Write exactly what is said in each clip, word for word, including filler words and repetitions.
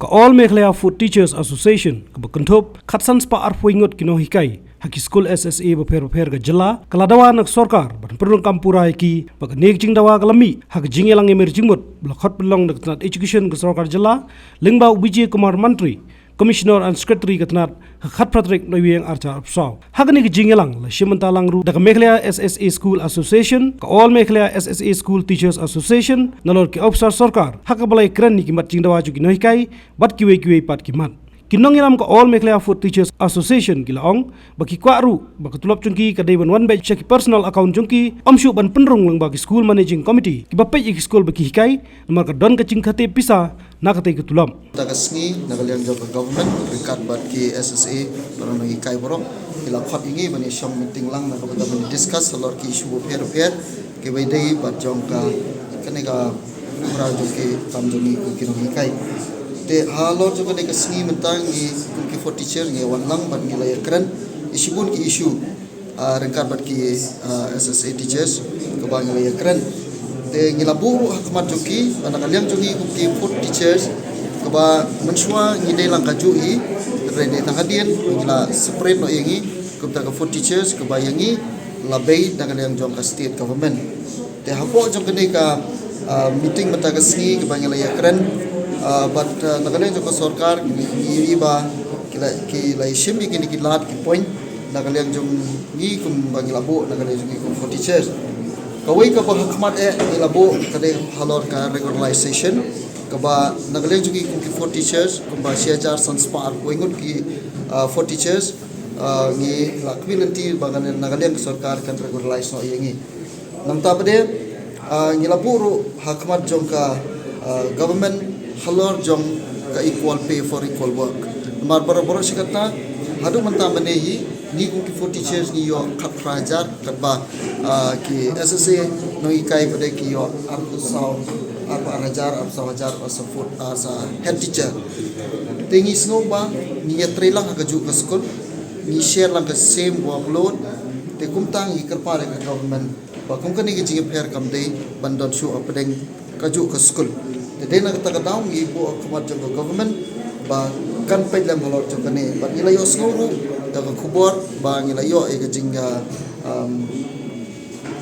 All Meghalaya Food Teachers Association, kaba kynthup khatsan spah arphew ngut ki nonghikai ha ki skul S S A bapher bapher ka jylla, ka la dawa na ka sorkar ban pynrung kam pura ïa ki, ba kane ka jingdawa ka la mih ha ka jingïalang ïamir jingmut ba la khot pynlong da ka tnat education ka sorkar jylla, lyngba u Bijay Kumar Mantri, Commissioner and Secretary ka tnat, ha ka khatphra tarik Naiwieng arhajar arphew saw. Ha kane ka jingïalang la shim bynta lang ruh da ka Meghalaya S S A School Association, ka All Meghalaya S S A School Teachers Association, nalor ki ophisar sorkar, ha kaba la ïakren ïa ki mat jingdawa jong ki nonghikai bad kiwei kiwei pat ki mat. Ki nongïalam ka All Meghalaya Food Teachers Association ki la ong ba ki kwah ruh ba ka tulop jong ki ka dei ban wan beit sha ki personal account jong ki, ym shuh ban pynrung lyngba ki school managing committee kiba peit ïa ki skul ba ki hikai, namar ka don ka jingkhatep pisa na katei ka tulop. Ta ka sngi na ka liang jong ka government ryngkat bad ki S S A, para nonghikai baroh, ki la khot ïa ngi ban ïa shong meeting lang na ka bynta ban discuss halor ki issue bapher bapher kiba ïadei bad jong ka, kane ka program jong ki, kam jong ngi kum ki nonghikai. Te halor jong kane ka sngi mynta ngi kum ki Fourth Teacher ngi wan lang bad ngi la ïakren ïa shibun ki issue, ah, ryngkat bad ki, ah, S S A teachers kaba ngi la ïakren. Te ngi la buh ruh ha khmat jong ki, ba na ka liang jong ngi kum ki Fourth Teachers, kaba mynshuwa ngi dei lang kajuh hi, hynrei dei tang hadien ngi la separate noh ïa ngi kum ta ka Fourth Teachers, kaba ïa ngi la bei na ka liang jong ka state government. Te hapoh jong kane ka, ah, meeting mynta ka sngi kaba ngi la ïakren, ah, bad, ah, na ka liang jong ka sorkar, ngi, ngi ïohi ba ki la, ki la ïashim ïa kine ki lad ki point na ka liang jong ngi kum ba ngi la buh na ka liang jong ngi kum Fourth Teachers. Kawei kaba ha khmat eh ngi la buh ka dei halor ka regularization, kaba na ka liang jong ngi kum ki Fourth Teachers, kumba shi hajar san spah arphew ngut ki, ah, Fourth Teachers, ah, ngi la kyrpad lynti ba kan, na ka liang ka sorkar kan regularize noh ïa ngi. Nangta pat de, ah, ngi la buh ruh ha khmat jong ka, ah, government halor jong ka equal pay for equal work. Namar baroh baroh shi katta, haduh mynta mynne hi, ngi kum ki Fourth Teachers ngi ïoh khatphra hajar, katba, ah, ki S S A nonghikai pat de ki ïoh arphew saw, arphew ar hajar, arphew saw hajar, arphew saw Fourth, ah, sa head teacher. Te ngi sngew ba ngi ïatrei lang ha kajuh ka skul, ngi share lang ka same workload. Te kumta ngi kyrpad ïa ka government ba kum kane ka jingïapher kam dei ban don shuh hapdeng kajuh ka skul. Te dei na kata ka daw ngi buh ha khmat jong ka government ba kan peit lem halor jong kane. Bad ngi la ïohsngew ruh ïa ka khubor ba ngi la ïoh ïa ka jing, ah, um,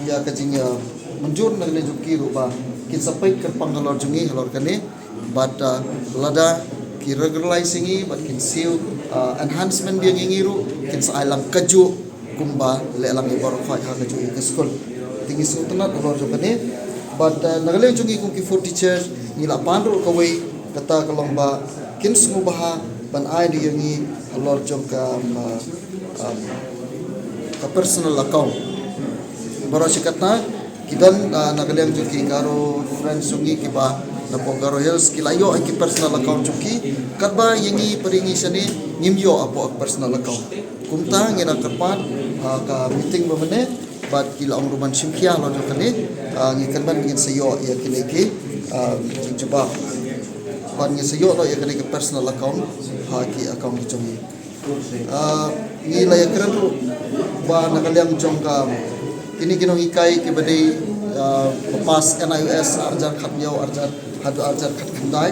ïa ka jing, ah, mynjur na kane jong ki ruh ba kin sa peit kyrpang halor jong ngi halor kane. Bad, ah, lada ki regularize ïa ngi bad kin siew, ah, enhancement biang ïa ngi ruh, kin sa ai lang kajuh kumba leh lang ïa baroh khoit ha kajuh ïa ka skul. Te ngi sngewtynnat halor jong kane. Bad, ah, na ka liang jong ngi kum ki Fourth Teachers ngi la pan ruh kawei, kata ka long ba kin sngewbha ban ai ïa ngi halor jong ka, um, um, ka personal account. Baroh shi katta ki don, ah, na ka liang jong ki Garo friends jong ngi kiba napoh Garo Hills ki la ïoh ïa ki personal account jong ki, katba ïa ngi pat de ngi shane ngim ïoh hapoh personal account. Kumta ngi la kyrpad, ah, ka meeting ba mynne, bad ki la ong ruh ban shim khia halor jong kane, ah, ngi kyrmen ngin sa ïoh ïa kine ki, ah, jingjubab. Bad ngin sa ïoh noh ïa kane ka personal account ha ki account ki jong ngi. Ah, ngi la ïakren ruh ba na ka liang jong ka kine ki nonghikai kiba dei, ah, ba pass N I O S arhajar khathynñiew, arhajar, haduh arhajar khatkhyndai.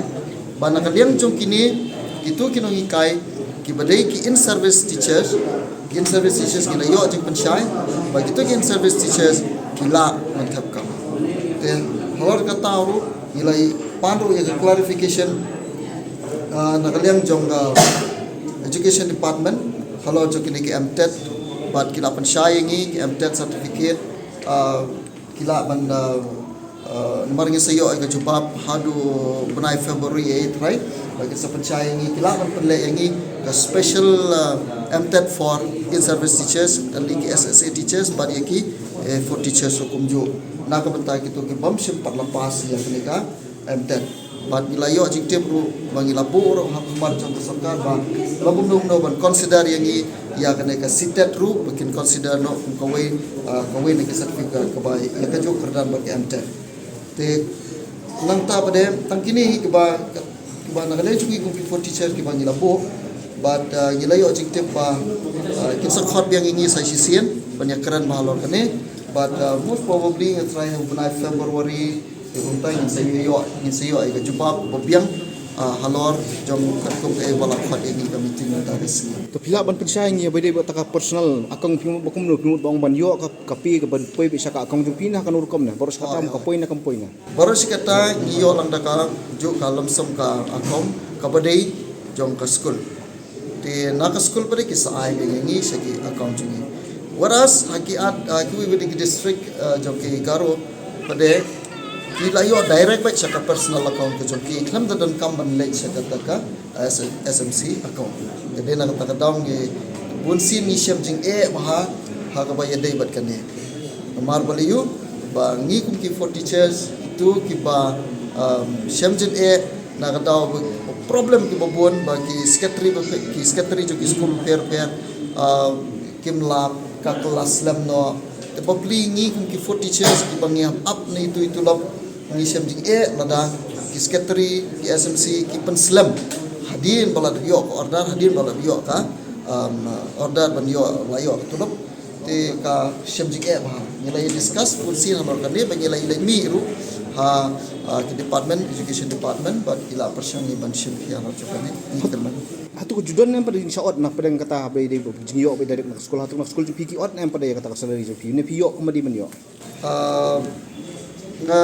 Ba na ka liang jong kine, kito ki nonghikai kiba dei ki in service teachers, ki in service teachers ngi la ïoh jingpynshai ba kito ki in service teachers ki lah ban thep kam. Te halor kata ruh ngi la pan ruh ïa ka clarification, ah, na ka liang jong ka Education Department halor jong kine ki M TET, bad ki la pynshai ïa ngi ki M TET certificate, ah, ki lah ban, ah, ah, namar ngin sa ïoh ïa ka jubab haduh bnai February, eh, trai, bad kin sa pynshai ïa ngi, ki lah ban pynleh ïa ngi ka special, ah, M TET for in service teachers, kata ki S S A teachers bad ïa ki, eh, Fourth Teachers ruh kumjuh. Na ka bynta kito ki bym shym pat la pass ïa kane ka M TET. Bad ngi la ïoh jingtip ruh ba ngi la buh ruh ha khmat jong ka sorkar ba la kumno kumno ban consider ïa ngi ïa kane ka CTET ruh, ba kin consider noh kum kawei, ah, kawei na ki certificate kaba ïa kajuh kyrdan bad ka M TET. Te nangta pat de tang kine hi kiba, kiba na ka liang jong ngi kum ki Fourth Teacher kiba ngi la buh. Bad, ah, ngi la ïoh jingtip ba, ah, kin sa khot biang ïa ngi sa shisien ban ïakren bha halor kane. Bad, ah, most probably nga trai ha u bnai February, te kumta ngin sa ïoh, ngin sa ïoh ïa ka jubab ba biang Ah, halor jong katkum kaei ba la khot ïa ngi ka meeting mynta ka sngi. To phi lah ban pynshai ïa ngi ba dei ba kata ka personal account phi mut ba kumno, phi mut ba ong ban ïoh ka, ka phi ka ban poi beit sha ka account jong phi na kano rukom ne? Baroh shi katta ka poi ne kam poi ne? Baroh shi katta ngi ïoh lang da ka, ju ka lump sum ka account kaba dei jong ka skul. Te na ka skul pat de ki sa ai beit ïa ngi sha ki account jong ngi. Whereas ha ki at, ha kiwei pat de ki district, ah, jong ki Garo pat de ki la ïoh direct beit sha ka personal account ka jong ki, khlem da donkam ban leit sha kata ka, ah, S-, S M C account. Ka dei na kata ka daw ngi bun sien ngi shem jingeh bha ha kaba ïadei bad kane. Namar ba la ïoh ba ngi kum ki forty chairs, kitu kiba, um, shem jingeh na ka daw ba problem kiba bun ba ki secretary ba, ki secretary jong ki skul pher pher, um, kim lah ka klas lem noh. Te ba pli ngi kum ki forty chairs kiba ngi hap ap na itu itu lop, ngi shem jingeh lada ki secretary, ki S M C ki pynslem hadien ba la ïoh ka order, hadien ba la ïoh ka, um, order ban ïoh, la ïoh ka tulop. Te ka shem jingeh bha. Ngi la ïa discuss bun sien halor kane, ba ngi la ïa leit mih ruh ha, ah, ki department, education department, bad ki la pyrshang ngi ban shim khia halor jong kane. Ngi kyrmen. Hato ka ju don ne em pat de jingshah ot na pdeng kata ba dei ba jingïoh ba direct na ka skul, hato na ka skul jong phi ki ot ne em pat de ïa kata ka salary jong phi, ne phi ïoh kumba dei ban ïoh? Ah, nga,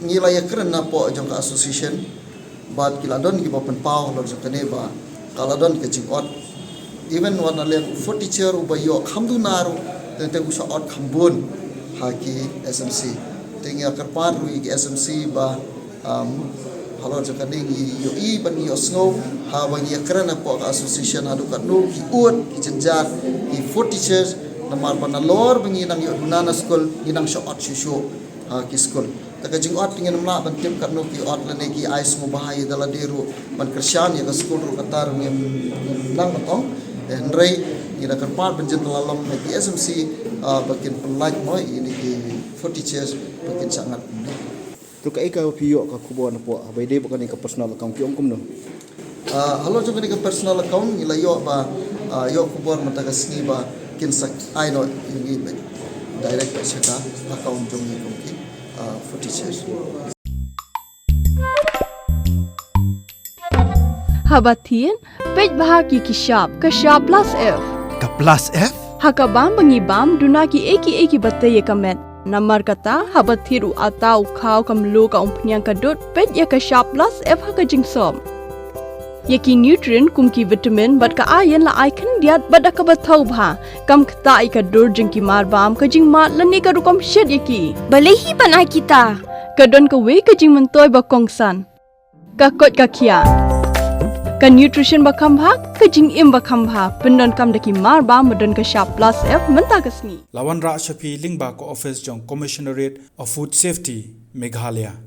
ngi la ïa kren na poh jong ka association, bad ki la don kiba pynpaw halor jong kane ba ka la don ka jingot. Even wat na liang u fourth teacher uba ïoh kham duna ruh, te, te u shah ot kham bun ha ki S M C. Te ngi ïa kyrpad ruh ïa ki S M C ba, um, halor jong kane ngi ïohi ban ïohsngew, haba ngi ïa kren hapoh ka association haduh katno ki ud ki jynjar ki fourth teachers, namar ba nalor ba ngi nang ïoh duna na skul, ngi nang shah ot shuh shuh ha ki skul. Te ka jingot ngin ym lah ban tip katno ki ot lane ki ai sngewbha ïa da lade ruh ban kyrshan ïa ka skul ruh, kata ruh ngim, ngim nang ban ong. Eh, hynrei ngi da kyrpad ban jin la long na ki S M C, ah, ba kin pynlait mo ïa kine ki fourth teachers ba kin shah ngat. To kaei ka phi ïoh ka khubor na poh ba dei ba kane ka personal account, phi ong kumno? Ah, halor jong kane ka personal account ngi la ïoh ba, ah, ïoh khubor mynta ka sngi ba kin sa ai noh ïa ngi beit direct beit sha ka account jong ngi kum ki, ah, fourth teachers. Haba thied, peit bha ki ki shap, ka shap plus F. Ka plus F? Ha ka bam ba ngi bam, duna kiei kiei kiba tei ïa ka met. Namar kata, haba thied u atta, u khaw, ka mluh, ka umphniang, ka dud, peit ïa ka shap plus F ha ka jingsop. Ïa ki nutrient kum ki vitamin bad ka iron la ai khyndiat bad da kaba thaw bha. Kam ktah ïa ka dur jong ki marbam, ka jingmad lane ka rukom shet ïa ki. Balei hi ban ai kita? Ka don kawei ka jingmyntoi ba kongsan. Ka koit ka khiah. Ka nutrition ba kham bha, ka jingim ba kham bha. Pyndonkam da ki marbam ba don ka shap plus F mynta ka sngi. La wanrah sha phi lyngba ka office jong Commissionerate of Food Safety, Meghalaya.